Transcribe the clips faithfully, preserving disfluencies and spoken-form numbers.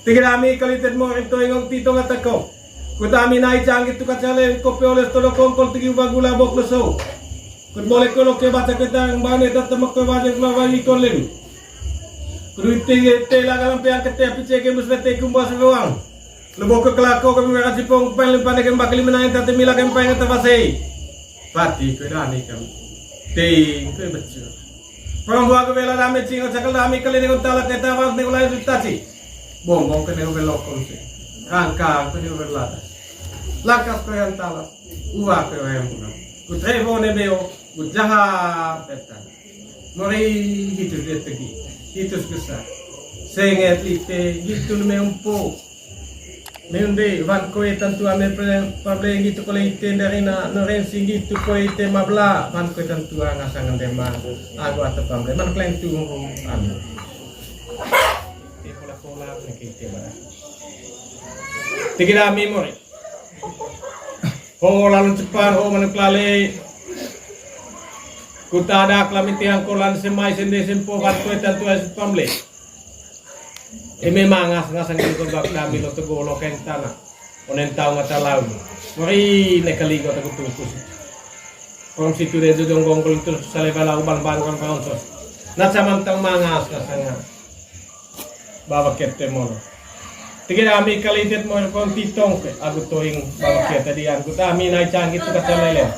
Tigi dami kali tet mo ento engong tito ngatako. Kut ami nai canggi tu kacale kopi oles todo kongkol tigi uba gula bok leso. Kut bole kolo ke baca keta mbane tata mak ke baca kula wali kolen. Kut tigi tela kalam pe angkat te api ceke bus lete kumba sebewang. Lebo ke kelako kami merah sipong pen limpa deke mbak lima nangin tata mila kami paling kata pasei. Pati kue dami kami. Ting kue becur. Perempuan ke bela dami cingo cakal dami kali dengan talak keta mas nih ulai taci. Bombong kene uwe lokom se. Rangkang kene uwe latas. Lakas ko yang talap. Uwa ko yang punang. Ku trebo ne beo. Ku jaha petan. Mori hitus dia tegi. Hitus besar. Senget lite gitu ne meumpo. Meunde wan koe tantu ame pamble gitu kole ite dari na norensi gitu koe ite mabla wan koe tantu ngasang ande ma. Aku atau pamble man kleng tu ame. Ite pola-pola neke ite bara. Tigi dami mori. Ho lalu cepat, ho manuk lale. Kuta ada kelami tiang kolan semai sende sempo bat koe tantu ase pamble. Eme mangas ngasang gitu bak dami lo tegolo kentana. Onen tau ngata laun. Mori ne kali gota kutu kusi. Kong situ de jojong gonggol itu sale bala uban ban kong kong sos. Na caman tang mangas ngasanga. Baba kete molo. Tigi dami kali tet molo kong titong ke. Aku toing baba kete di aku tami nai canggi tu kaca lele.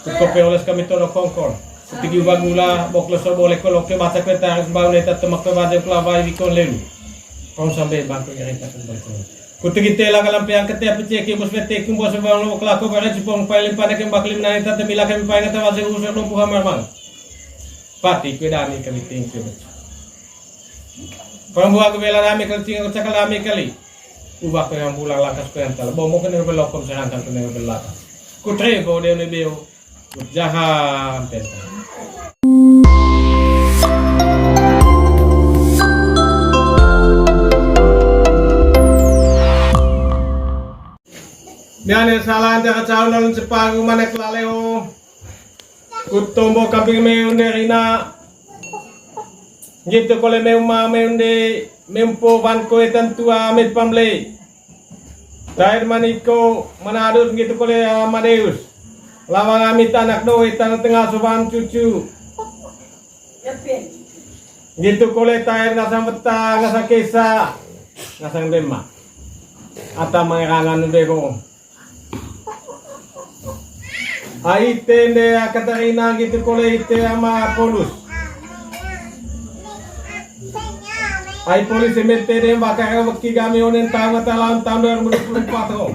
Kuko pe oles kami tono kongkol. Tigi uba gula bok leso bole kolo ke baca kue tarik bau neta temak ke baca kula bai di kon lelu. Kong sambe bangku nyerita kembali. Kutigi tela kalam pe angkat te api ceke bos bete kumbo sebang lo kelako bare cipong paling pada kembak lim nani tata mila kami paling kata wase usah lumpuh hamar bang. Pati kue dami kami ting kue. Perempuan ke bela dami kali ting cakal dami kali. Ubah kue yang pulang lakas kue yang tala. Bomo kene belokom serangkan kene belakas. Kutre bo de ne beo. Jaha peta. Niane salah ante kacau nalun cepagu manek laleo. Kutombo kambing meunde rina. Gitu kole meuma meunde mempo ban koe tantua met pamle. Tair maniko manadus gitu kole Amadeus. Lawang amit anak doe tanah tengah soban cucu. Gitu kole tair ngasang beta ngasang kesa ngasang dema. Ata mangerangan bego. Ai tende Katarina gitu kole ite ama Polus. Ai polis M T D bakar weki kami onen tahun kata lawan tahun dua ribu dua puluh empat ho.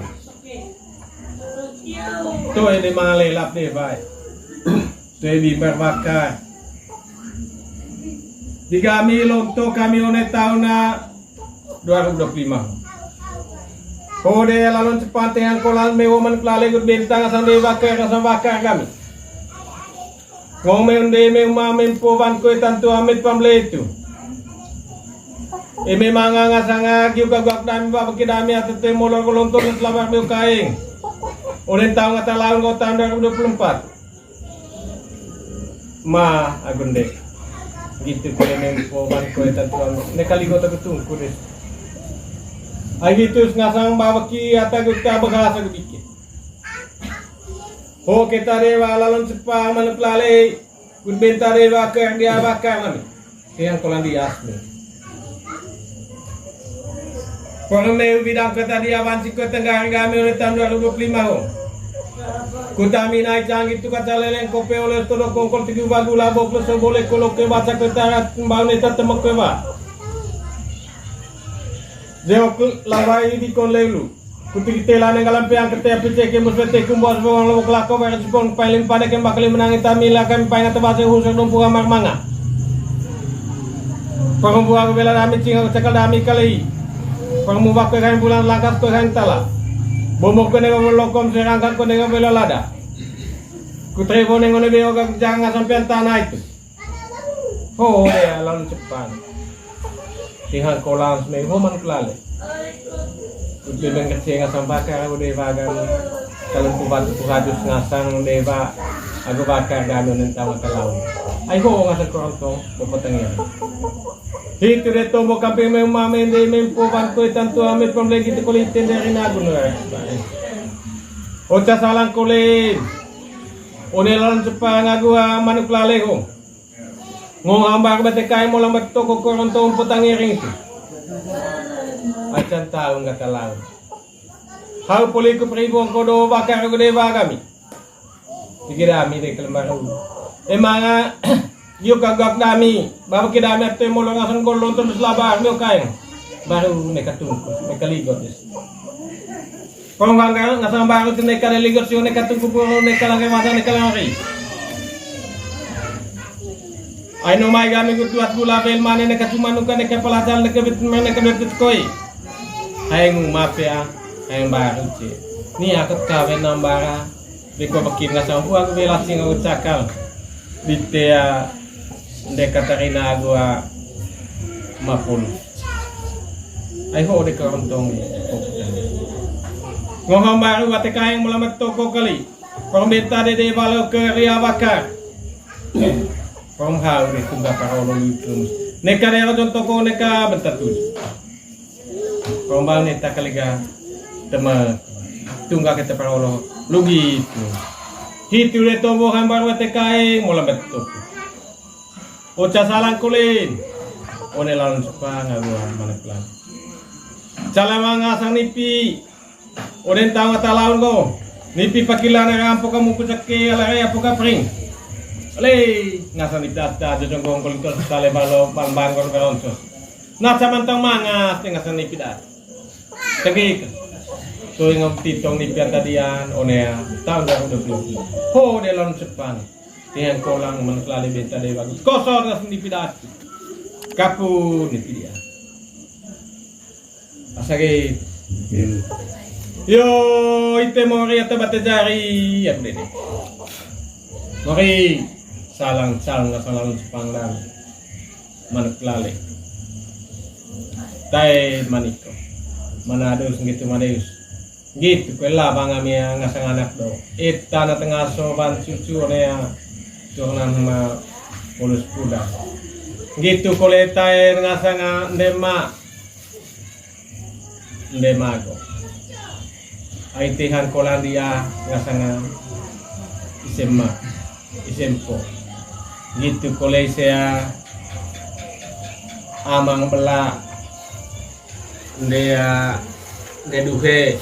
Tuh ini male lap deh baik. Tuh ini bakar. Di kami lonto kami onen tahun na dua ribu dua puluh lima. Kode lalon cepante angkolan mewoman kelale gut bentang asang deh bakar asang bakar kami. Ngome unde me uma mempo ban kue tantu amit pamle itu. Eme manga ngasanga giu kagak dami babaki dami atete molor kolontor selama meu kaing. Onen tahun kata laun kau tahun dua ribu dua puluh empat. Ma agunde. Gitu kue mempo ban kue tantu amit. Ne kali kota ketungku deh. Ai gitu ngasang babaki ata gut kabahasa gut dikit. Ho keta dewa lalon sepa manuk lale. Kun benta dewa ke dia bakar mami. Tiang kolan di asmi. Pengeme bidang keta dia banci ke tengah hari kami oleh tahun dua ribu dua puluh lima ho. Kutami naik canggih tu kaca leleng kope oleh todo kongkol tiga bagu labok leso boleh kolok ke baca ketarat kembang neta temek ke ba. Jengok lawai di kon lelu. Kutigi tela nenggalan peang kete api ceke mus wete kumbos bawang lawak lako wek cipong paling pada kembak kali menangi tami lakan paing atau base usuk dumpu amar manga. Pangumbu aku bela dami cinga cakal dami kali. Pangumbu aku kain bulan langkas ko kain tala. Bomok ko nengok lokom serangkan ko nengok bela lada. Kutre bo nengone beo gak jangan sampean tanah itu. Ho ya lalu cepat. Tinghang kolang semai ho manuk lale. Udah bengkeceng asam bakar udah bagan. Kalau kubat kuhadus ngasang deba. Aku bakar ganu nentang kalau. Ai ho ngasang kerontong bopoteng ya. Hitu de tombo kamping me uma me ende me mpo wan kue tantu ame pemlegi tu koli tende rina gunung. Oca salang koli. One lalan cepa ngagua manuk laleho. Ngong hambar bete kai mo lambat toko koronto umpo tangiring tu. Acan tahu nggak tahu. Hau poli ku peribong kodo bakar gede bagami. Tigi dami de kelembaru. Emanga yuk kagak dami. Baba ke dami atau molo ngasan golong terus labar mio kain. Baru neka tungku, neka ligot. Pong bangga ngasang baru tu neka de ligot sio neka tungku buru neka langkai masa neka langkai. Ai no mai gami gutuat gula bel mane neka cuma nuka neka pelajar neka bet mane neka bet koi. Hai ngumap ya, hai baru ce. Ni aku kawen nambara. Beko bekin ngasang buah aku bela sing aku cakal. Ditea nde Katarina agua mapun. Ai ho de kerontong. Ngoham baru bate kaeng melamat toko kali. Pembeta dede balo ke ria bakar. Pemhau de tungga parolo lucu. Neka de rojon toko neka bentatus. Rombang neta kaliga tema tungga kete parolo lugi tu. Hitu de tombo hambar wate kaeng melamat toko. Oca salang kulin. One lawan supa ngagua manuk lan. Calamang ngasang nipi. Oden tau ngata lawan ko. Nipi pakilan era ampo kamu kucake ala rea ampo kapring. Ale ngasang nipi data jojong gong kulin ko sale balo bang bang gor garonso. Na caman tau mangas te ngasang nipi data. Tegik. So ingam titong nipi ata dian onea. Tahun dua ribu dua puluh. Ho de lawan Jepang. Tiang kolang manuk lale benta de bagus. Kosor ngasang nipi data. Kapu nipi dia. Asage. Yo, ite mori ata bate jari, ya dede. Mori salang salang salang sepanglang. Manuk lale. Tae maniko. Mana adus gitu mana adus. Gitu kue labang ami ngasang anak do. Ita na tengaso ban cucu ne ya. Turunan ma polus puda. Gitu kole tae ngasang ndema. Ndema go. Ai tehan kolandia ngasang isema. Isempo. Gitu kole isea amang bela. Ndea, nde duhe.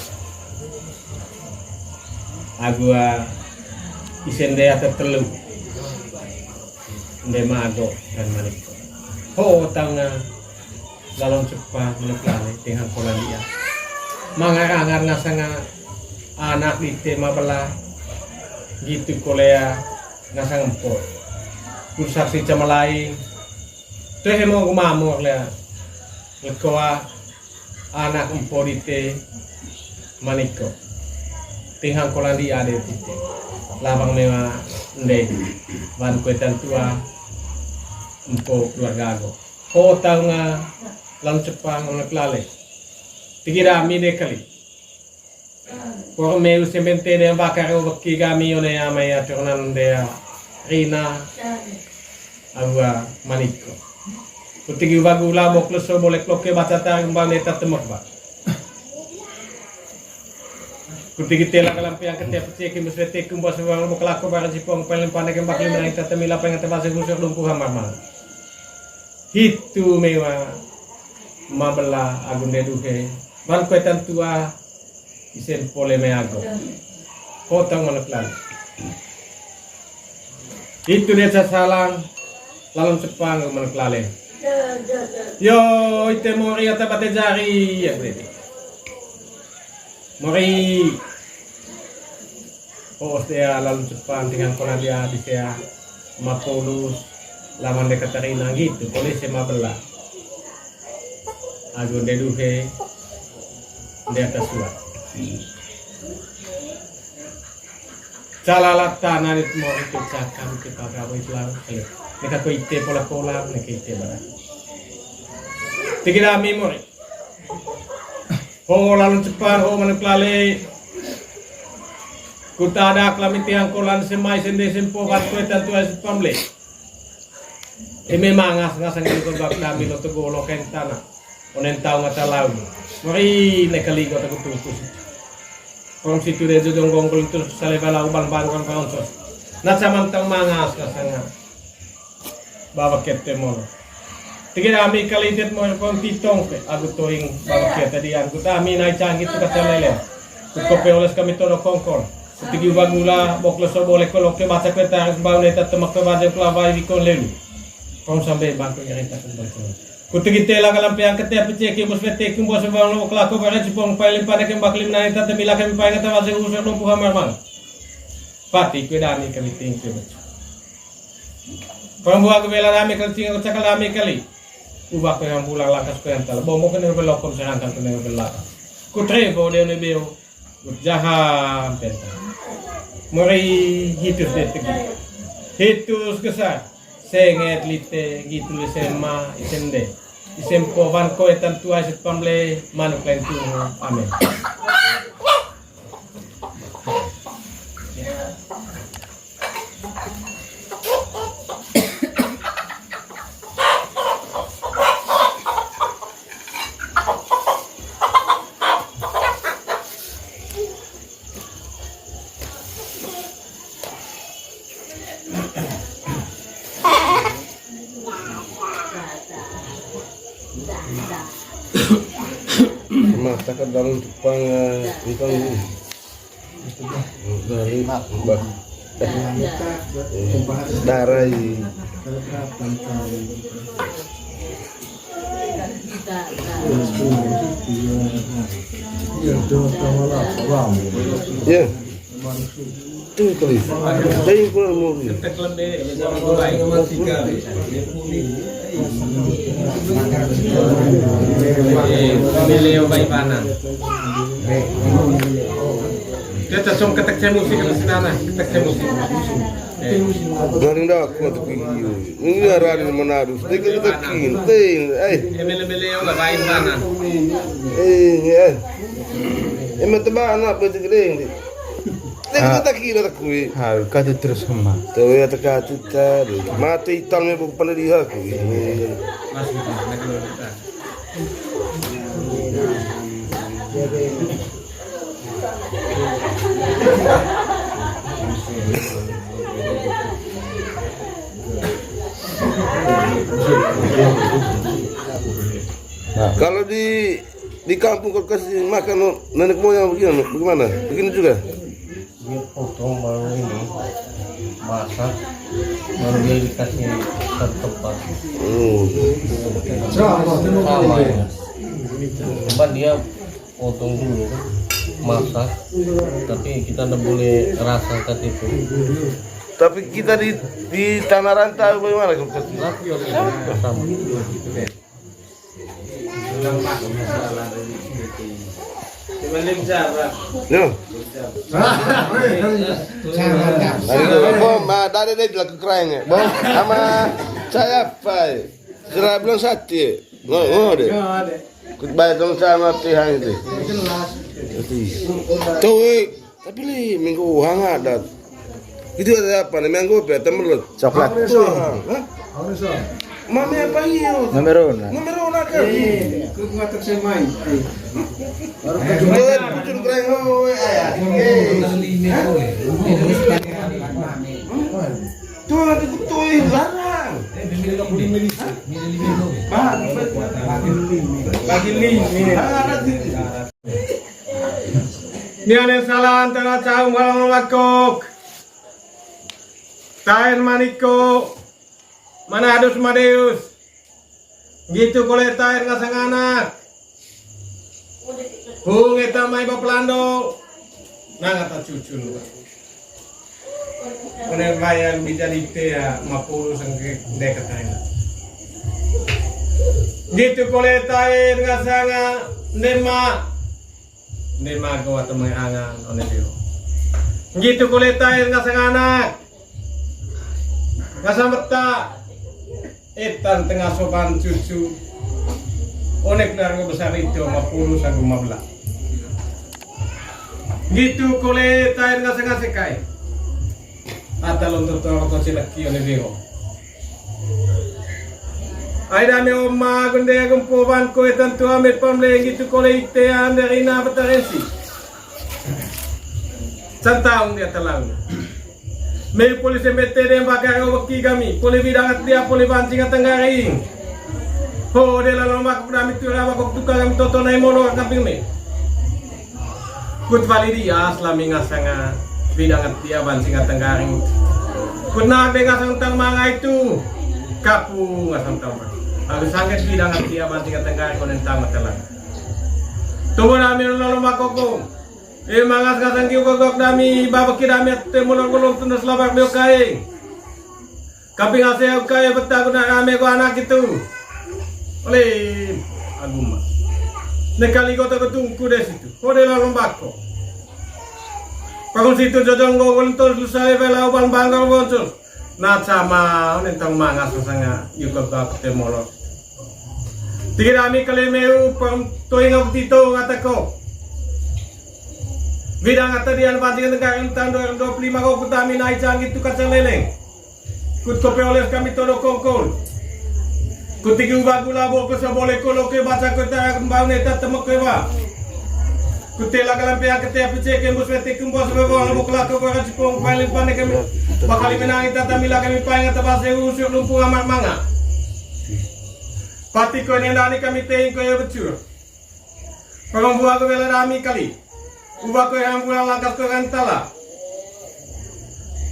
Agua isen ndea tetelu. Nde mago dan maniko. Ho tanga lalon cepa manuk lale dengan kolandia. Mangar-angar ngasanga anak dite mabela. Gitu kolea ngasang empot. Kursak si camalai. Tuh emang gumamor lea. Lekoa anak empo dite maniko. Tinghang kolandi ade dite. Labang mewa nde. Wan kuetan tua empo keluarga ago. Ho taunga lam cepang onek lale. Tigi dami de kali. Por meu semente de bakar o beki kami one amai aturunan de Rina. Awa maniko. Kutigi wagu labok leso bolek loke baca ta gembang neta temok ba. Kutigi tela kalampi angkat ya pecik kimbus rete kumbas wang lebok lako barang sipong pelem panek yang bakli menang kita temila pengen tebasi busur lumpuh hamar mang. Hitu mewa mabela agunde duhe. Bang kuetan tua Isen pole me ago. Kotang manuk lale. Itu desa salang, lalon sepang manuk lale. Yo, ite mori ata bate jari, ya, berarti. Mori. Oh, ostea lalon sepang dengan kola dia di sea. Mapolus, lawan de Katarina gitu, polisi mabela. Ago de duhe, de atas dua. Calala tanah di temor itu cakam kita gawe itu lalu. Ayo, mereka ko ite pola-pola, mereka ite barang. Tigi dami mori. Ho lalon cepan, ho manuk lale. Kuta ada kelami tiang kolan semai sende sempo kan kue tantu es pamle. Eme mangas ngasang ko bak dami lo tegolo kentana. Onen tau ngata lau. Mori ne kali ko taku tungkus. Pom situ de jojong gonggol tu sale bala ubang bang bang bang sos. Na saman tau mangas ngasanga. Bawa kete molo. Tiga dami kali det mo kon titong pe agu toing bawa kete di agu dami nai canggih tu kata lele. Kuko pe oles kami tono kongkol. Kutigi uba gula boklo so boleh koloke baca kue tarik bau neta temak pe baca kula bai bikon lelu. Pom sampai bangku nyerita kembali. Kutigi tela kalampe angkat ya peceke bos pete kumbos bang lo kelako bare cipong pai limpane kembak limna neta temila kami pai ngata baca urusan lumpuh hamar mang. Pati kue dami kami tingke becu. Pambuat aku bela dami kali tinggal cakal dami kali. Ubah kue yang pulang lakas kue yang tala. Bomo kene belokon serangkan kene belakas. Kutre bo de ne beo. Jahan penta. Mori hitus de tegi. Hitus gesa. Senget lite gitu le sema isem de. Isem ko ban ko etan tua iset pamble manuk lain tuhu. Amin. Mata ka dalam tupang, eh, ikang ini. Dari, bah. Darai. Ya. Tuh, tulis. Dari kurang mau. Dia cocok ketek saya musik, ketek saya musik. Garing dah aku tuh video. Ini arah di mana harus. Dia kita kin, tin, eh. Mele-mele yang nggak main mana. Eh, eh. Emang tebak anak apa itu gede. Teka, ah, taki na takui. Ha, katu terus hema. Tahu ya teka tuta. Mati hitam ya bukan di aku. Nah, kalau di Di kampung kalau kasih makan nenek moyang begini, bagaimana? Begini juga? Dia potong baru ini, masak, baru dia dikasih ketupat. Hmm. Sama ya. Cuman dia potong dulu, masak, tapi kita ndak boleh rasa kat itu. Tapi kita di, di tanah rantau bagaimana kalau kasih? Sama. Yo. Aduh, bom, ah, dari dia bilang ke kerang ya. Bom, sama saya apa? Kira bilang sate. Ngo, ngo deh. Kut bayar dong sama Tuhan itu. Tuh, eh. Tapi li minggu hang adat. Itu ada apa nih? Minggu apa? Temelut. Coklat. Hah? Mame apa iyo? Mame Rona. Mame Rona kan? Eh, ku ngatak semai. Baru kecil keren, oh, ayah. Tuh, nanti ku tuin larang. Bagi lima. Bagi lima. Ni anen salan tana caum halang lakok. Taen maniko, manadus madeus. Gitu kole taen ngasang anak. Hung eta mai bapelando. Nang ata cucun. Kone bayang bijadi tea mapulu sangke deket aina. Gitu kole taen ngasanga ndema. Ndema go ata mai angan one beo. Gitu kole taen ngasanga anak. Ngasang beta. Etan tengah soban cucu. One keluarga besar itu mapulu sagu mabela. Gitu kole taen ngasanga sekai. Ata lonto toro to cileki one beo. Ai dame oma gunde gumpo wan koe tantu amet pamle gitu kole ite ande rina betarensi. Santaung dia talang. Mei poli sembete dem bakar weki kami, poli bidangat dia, poli bancinga tenggaring. Ho de lalo makok dami tura makok tuka kami toto nai molo kambing me. Kut validi as lami ngasanga bidangat dia bancinga tenggaring. Kut nak de ngasang tang manga itu. Kapu ngasang tang manga. Harus sangket bidangat dia bancinga tenggaring konen tang matelang. Tubuh nami lalo makoko. E mangas ngasang kiu gogok dami, babaki dami ate mulak gulung tundas labak dio kaing. Kaping ase au kai beta guna rame ko anak itu. Oleh aguma. Ne kali kota ketungku deh situ. Kode lalu bako. Pakun situ jojong gogol entos lusale bela uban banggal boncos. Na sama nentang mangas sanga yuka bak te molor. Tigi dami kali meu pang toing aku tito ngatako. Bidang ata dian banting negara tahun dua ribu dua puluh lima kau kutami nai canggih tu kaca leleng. Kut kope oles kami todo kongkol. Kutigi uba gula bo ke sabole kolo ke baca ke ta kembang neta temek ke ba. Kutela kalampe akete apice ke mbus wete kumbo sebe bo lebo kelak ke gora cipong paling pane kami. Bakali menangi tata mila kami paing ata base usur lumpu amat manga. Pati ko nendani kami teing ko ya becur. Pangombu aku bela dami kali. Uba ko yang bulan langkas ko kan tala.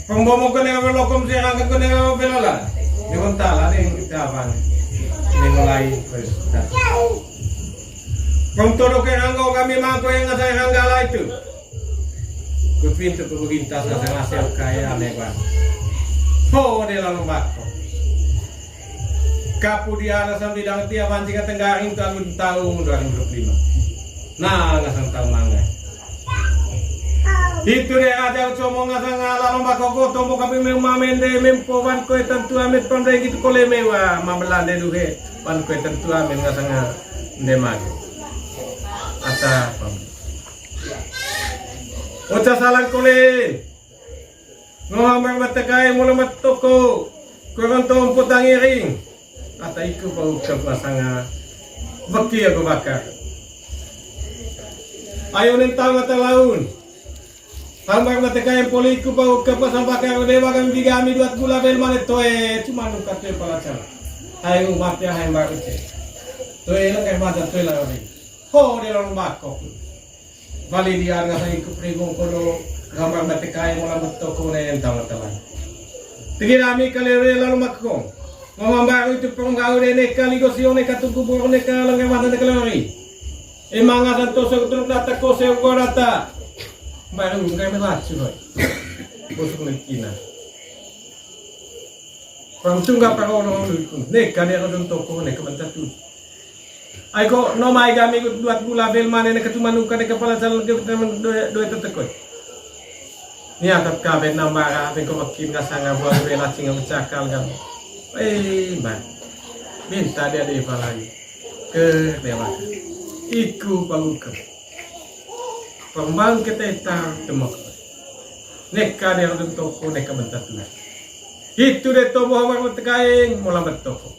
Pembomo ko nengah lokom si rangka ko nengah belala. Ni kon tala ni kita apa ni? Ni mulai ko sudah. Pemtodo ke rangka kami mangko yang ngasai rangka lah itu. Ku pintu ku bintas ngasai ngasai kaya aneh banget. Ho de lalu bako. Kapu dia alasan bidang tia banci ka tenggaring tahun tahun dua ribu dua puluh lima. Nah, ngasang tahun mangga. Itu deh aja ucomo ngasang ala lomba koko tombo kapi mema mende mempo wan koe tentu amin pamre gitu kole mewa mamelande duhe wan koe tentu amin ngasang nde mage. Ata pam. Oca salang kole. Ngo hambar matekai mula matoko. Koronto umpu tangiring. Ata iku bau ke pasanga. Beki aku bakar. Ayo nentang mata laun. Hambar matekai poli iku bau ke pasang bakar. Dewa kami bigami duat gula bel mane toe. Cuma nuka toe palacar. Ayo mati ahai mbaru ce. Toe lo kai mata toe lawan. Ho de lawan bakok. Vali dia ngasang iku pribung kono gambar matekai mola beto kone entang teman. Tigi rami kalewe lalu makong. Ngomong baru itu penggau de neka ligo sio neka tunggu buru neka lengke mata neka lori. Emang ada toso turuk data kose ugo data. Baru ngai melacu boy. Busuk lekina. Pang tungga pang ono neka de rodon toko neka mentatu. Ai ko no mai gami gut duat gula bel mane ne ketuma nuka ne kepala calon ke temen doe doe tetekoi. Ni atat kabe nambara ben ko makin ngasanga buang bela cinga becakal gam. Eh, ban. Minta dia de palagi. Ke dewa. Iku paluka. Pembang keteta temok. Neka de rodon toko neka mentatu. Hitu de tobo hamar metekaeng mola betoko.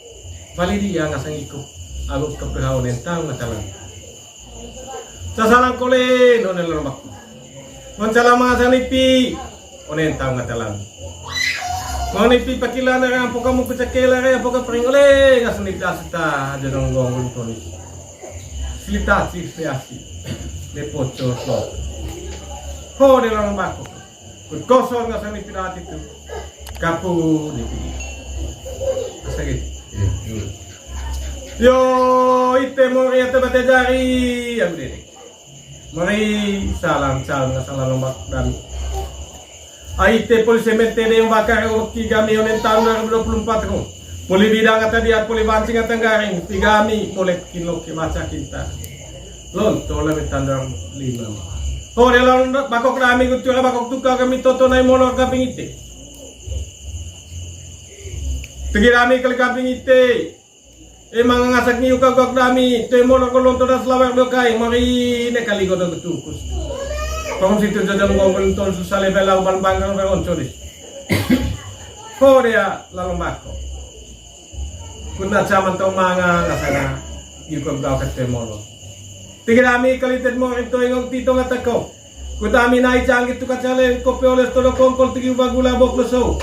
Vali dia ngasang iku. Aku kepehau nentang ngatalang. Sasalang kole none leromak. Ngoncala mangasang nipi. One entang ngatalang. Mau nipi pakila nara ampo kamu kucakela re ampo kapring ole ngasang nipi asita aja nonggong toni. Silita sih asi. De poco so. Ho de leromak. Kut kosor ngasang ni pidat itu. Kapu ni pidi. Asa gitu. Yo, ite mori ate bate jari, aku dede. Mari salam salam ngasang lalombak dan. Ai te poli semente de yang bakar weki kami onen tahun dua ribu dua puluh empat ko. Poli bidang ata dia, poli banting ata garing, tiga ami, poli kilo ki baca kita. Lonto lami tandang lima. Ho de lawan bakok rami kucura bakok tuka kami toto nai molor kaping ite. Tegi rami kali kaping ite. Emang ngasak ngiu kagok rami, te molor ko lonto das lawar dokai, mari ne kali godo betukus. Pong situ jajang gong lonto susale belau ban banggang beronco di. Ho de ya lalu bakok. Kuna caman tong manga ngasana, yuko gau kete molo. Tigi dami kalitet mo rinto ingong tito ngatako. Kutami nai janggi tu kacale kopi oles todo kongkol tigi uba gula bok leso.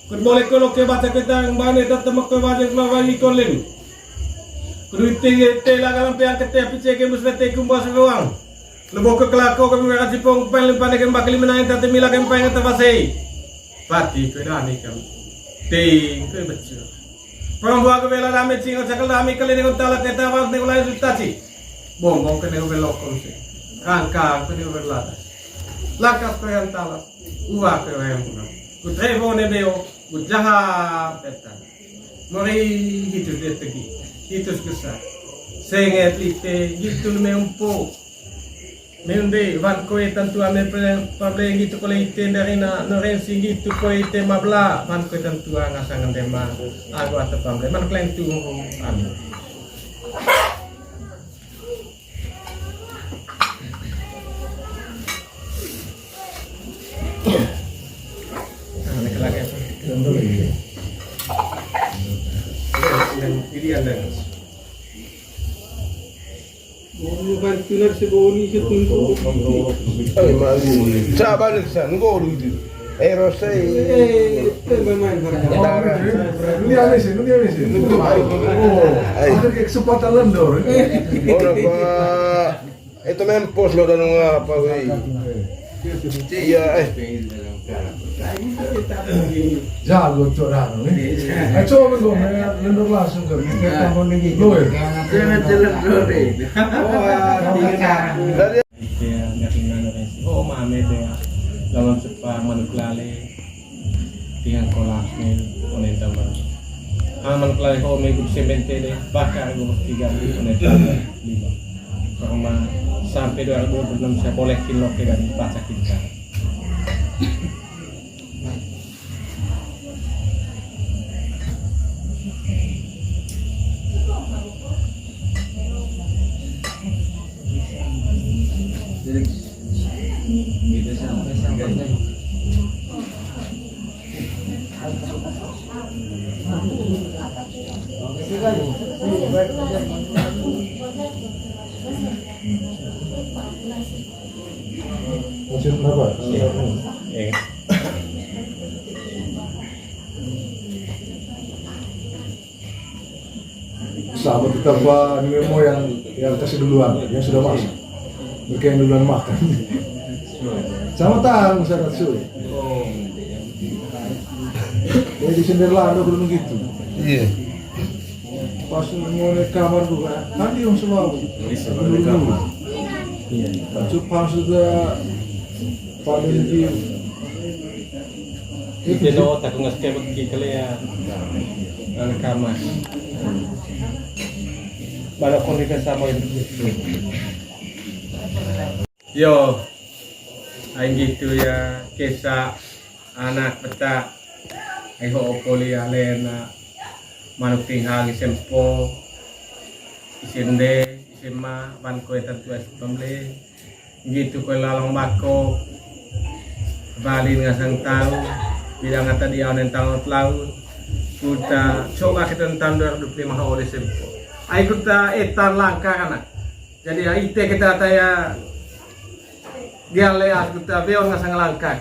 Kut mole kolo ke baca ketang bane tata mekko bajeng kula wangi koling. Kudu ite te la galang peang kete api ceke musle te kumba seruang. Lebo ke kelako kami merah cipong pen limpane kembak lima nai tata mila kempeng kata pasei. Pati kue dani kam. Ting kue becil. Perempuan ke bela dame cingo cakal dame kali dengan talak keta bang nego lain sutaci. Bombong ke nego belokon si. Rangka ke nego berlata. Lakas ke yang talak. Uwa ke yang punang. Kutrebo ne beo. Kujaha petan. Mori hitus dia tegi. Hitus kesa. Senget lite. Gitu meumpo. Meunde, wan koe tantu ame pamle ngitu kole ite ndarina, norensi ngitu koe ite mabla, wan koe tantu anga sangan dema, ago ata pamle, man kleng tu, amin. Ini ada. Coba nih, saya nunggu dulu. Eh, Rosai. Eh, itu main-main, Farhan. Lu dia misi, lu dia misi. Oh, ada kayak kesempatan lendor. Oh, apa? Itu mempos lo dan ngapa, weh? Iya, eh. Jago cok Rano nih. Eh, coba gue main lendor langsung ke. Iya. Lo ya? Jangan jalan dulu deh. Oh, ah, dingin aku. Dari Iya, nggak tinggal dari si. Oh, mame deh. Lawan sepa manuk lale. Tiang kolas nih, onen tambah. Ah, manuk lale, oh, minggu semente deh. Bakar gue tiga, onen tambah lima. Kurang sampai dua ribu dua puluh enam saya boleh kilo ke dan baca kita. Masih berapa? Iya. Sama kita, Pak, ini mau yang, yang kasih duluan, yang sudah masuk. Mereka yang duluan makan. Sama tahan masyarakat suwe. Jadi sender lado belum gitu. Iya. Pas mau naik kamar tuh kan, kan dia langsung mau. Iya. Pas sudah pada di Ite no, taku ngas kebek ki kali ya. Anak kamar. Balakon di desa mo ini. Yo, aing gitu ya, kesa, anak peta, ai ho opoli alena, manuk tinghang isempo, isende, isema, ban koe tantu es pemle. Nggitu koe lalong bako, balin ngasang tau, bidang ata dia onen tau laut, kuta coba kita tentang dua ribu dua puluh lima ha oleh sempo. Ai kuta etan langkah anak. Jadi ai ite kita taya dia leas kuta beon ngasang langkah.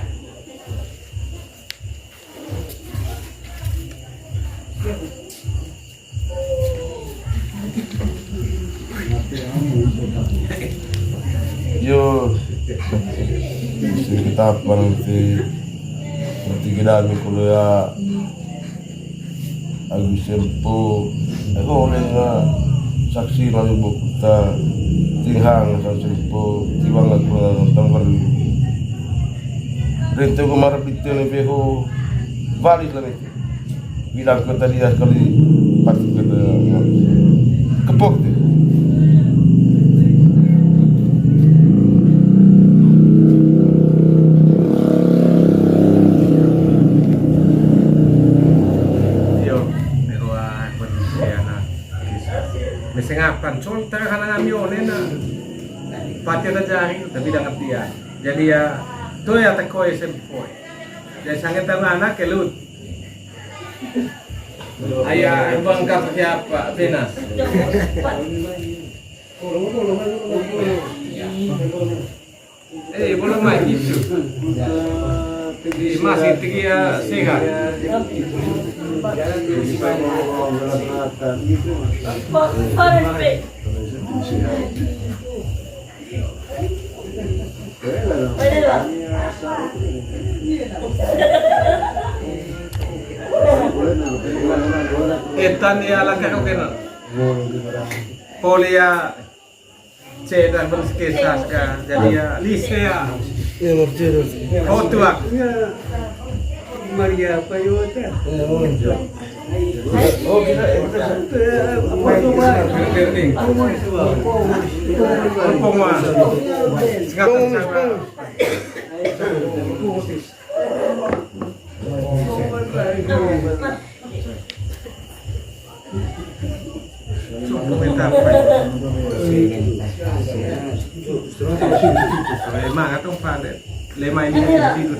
Yo, si kita apa nanti, nanti kita ambil kuliah, Agus Sempo, aku oleh nga saksi lalu buku ta, tinghang sang Sempo, tiwang aku nonton baru. Rintu kemar pitu ni beho, balik lagi. Bilang ko tadi ya sekali pasti kata kepok deh. Yo, meruah kondisi anak. Mesengapan, contoh anak kami onena. Pati ada jari, tapi dah ngerti ya. Jadi ya, tuh ya teko S M P. Jadi sangat anak kelut. Ayah, bang, kata siapa? Venus. Eh, belum main itu. Eh, masih tinggi ya, sehat. Etan ya, langkah kau kena. Poli ya, cek dan berskesas ka. Jadi ya, lise ya. Kau tuak. Maria apa yo teh? Pengumuman. Singkat sama. Lema atau empat deh. Lema ini tidur.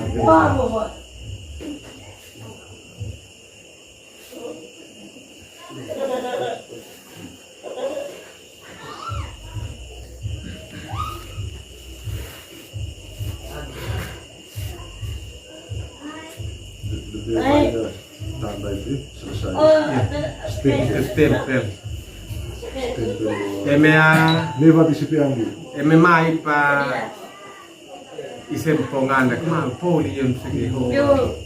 Tambah itu selesai. Stempel. Stempel. Eme a. Lewat isi piang gitu. Eme mai pa. Isempo ngandek mal poli yun segi ho. Yo.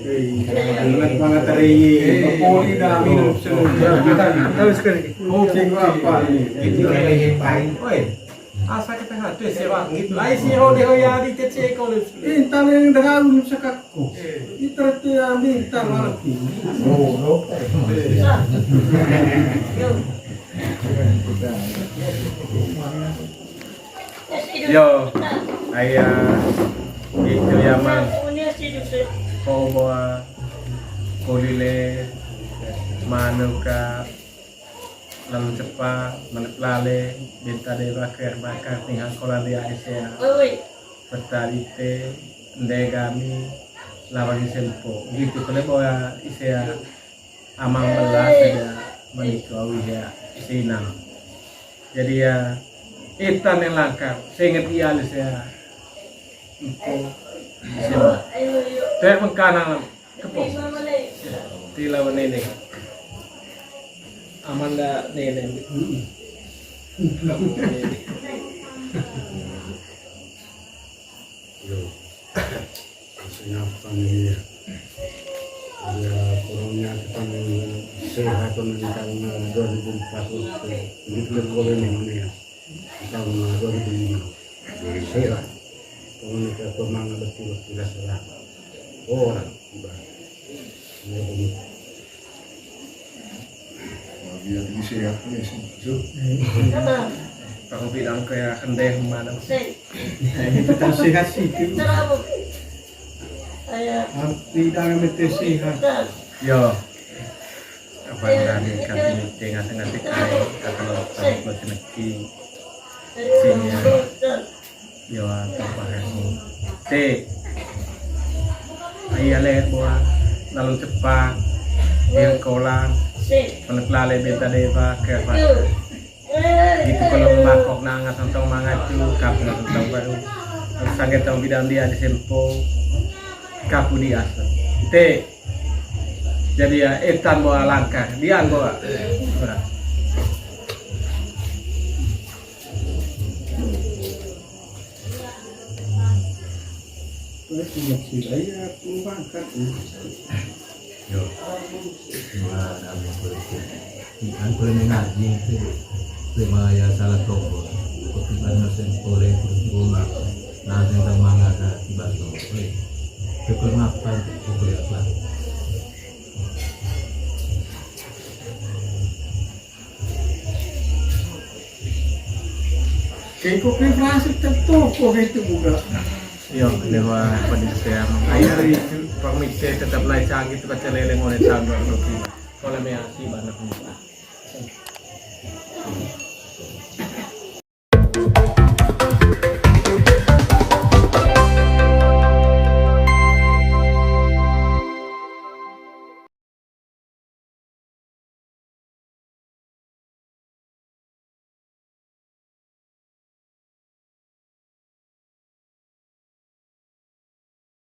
Ingat banget tadi. Poli dah minum semua. Tahu sekali. Oh, apa ini? Itu yang paling. Oi. Asa kita hati sih, Bang. Gitu. Ai si ho de ho ya di cece ko lu. Intan yang dah lu sekakku. Itu tuh ya minta malah. Oh, no. Yo. Yo, aya, itu ya, Mang. Ko boa, ko lile, manuka, lalu cepa, manuk lale, benta de bakar, bakar, tinggal kolan dia ese ya. Peta dite, ende kami, lawang isempo. Gitu, kalau boa ese ya. Amang belas saja manitu awi ya sinang. Jadi ya, etan yang langkar, seinget iya alis ya. Engko, siapa? Teriak mengkanang, kepong. Tila nene. Amanda nene. Yo, maksudnya apa nih ya? Ya, kurangnya kita nih sehat tuh nih, karena dua ribu empat belas itu, ini kan boleh nih, ya. Kita mau dua ribu lima. Sehat. Kalau kita tuh mana betul tidak sehat. Orang, ibarat. Ya, begitu. Biar bisa ya, ya, sih. Kalau bilang kayak kendeh mana? Itu tak sehat sih, itu. Tidak, mete sehat. Yo. Apa yang kami tengah-tengah tekai, kata lo, kami buat neki. Sini ya. Yo, apa ya? Te. Iya le, boa. Lalu cepat. Dia kolang. Penek lale benta deba, ke apa? Gitu kalau mbakok nanga santong mangatu, kapu nanga santong baru. Sangge tong bidang dia di sempo, kapu di asa. Te. Jadi ya, etan boa langkah, dia boa. Ora. Terus, iya, aku bangkat, ya. Yo. Wah, kami bersyukur. Ikan pernah ngaji itu. Terima ya salah tonggo. Kopi panas yang boleh pun rumah. Nah, saya tak mangga ke tiba tonggo. Weh. Syukur mapan, syukur ya, Pak. Kayak kopi berhasil tertoko gitu, budak. Yo, lewat pedis ya. Ayo, pamit tetap lai canggih tuh kaca lele ngone tambah kopi. Kalau measi banget.